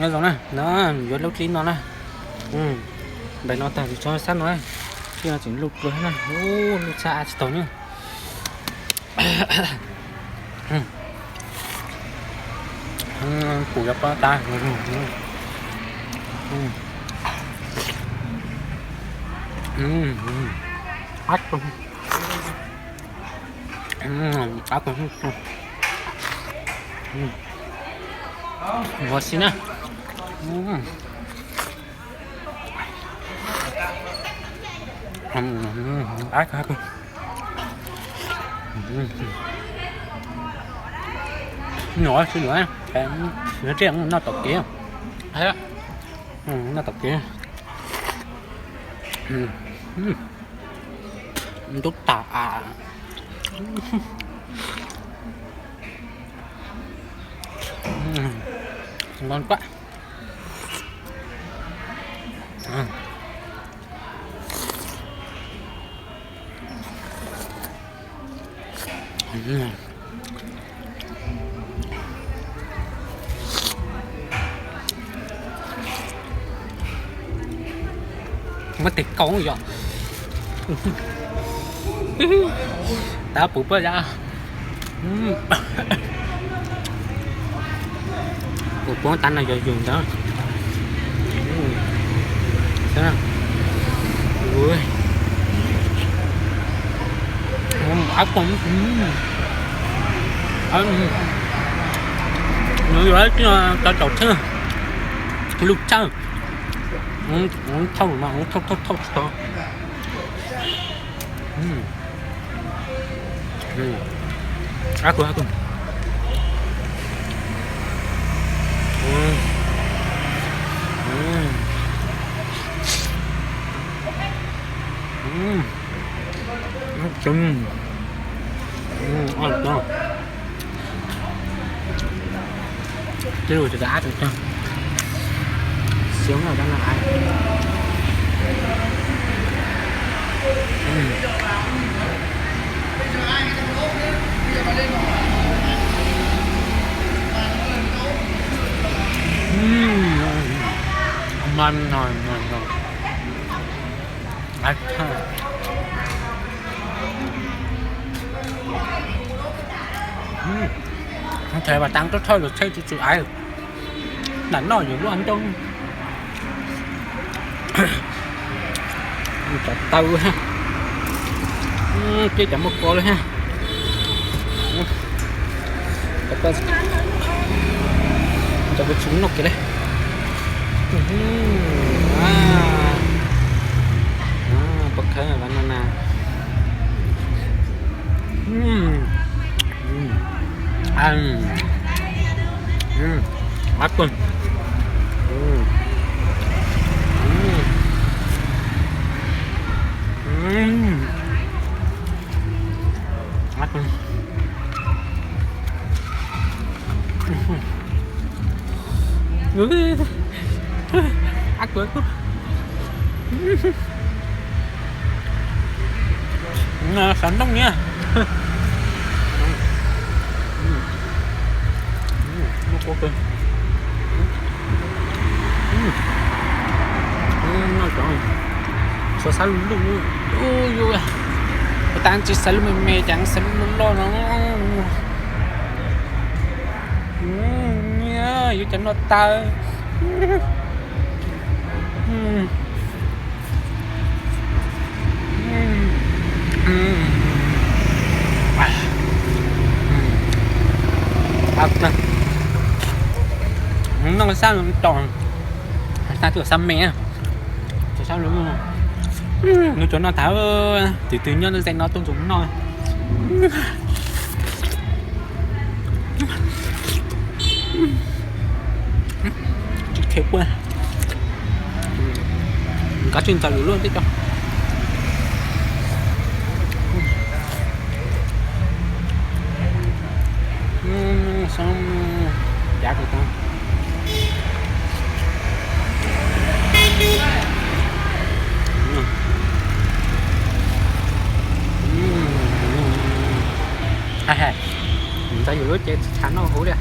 Nyob zoo na, no yuav lub dlib no na. Npaim no tag tsis tshua sab no, dlib no tseem luj dua na, luj tshaj av tsis taus na. Kuv yuav pab tas. Ab, ab, ua si na. Ab, nyob tsis nyob, noj tom kev, noj tom kev. Ntub tas av. Ngon quá. Muab tes kaus yom. Tab puv pab yam. Puv pab tas no yog yus ntawd. Ab, nws yuav tau tau tshaj, lub tshaj. Thauj mas thauj thauj thauj tsis tau. Ab, kuv, ab, kuv. Tis lus tsis tas ab tsis tag. Xyoob no dab no ab. Mas no, no, no. Ab tshaj. Thaum vas tas rau thawj lus tsheb tsis tsis aiv. Nram noj yus lub av ncauj. Cov taw ha. Ces cov muaj kua lawm ha. Cov taw, cov kuv tsis noj kiag li. Pom khawb vas no na. Ab, ab, kuv, kuv. Xav ntooj niag. Muaj kua kawg. Noj cov, xav xav lub lub, ub, yus, tas tsis xav lub me me, cas xav lub loj loj no. Yuav cov noj tas. Noj sab tos, sab tuaj sab me, sab, nws cov noj tas, twg twg nyob ze no tuaj nrog noj. Tsis khev puag, nkawd tsis ntxaws lus luaj tib co. Cav kuv tau. Ntxaws yus lub cev tsis tshav noj huv li.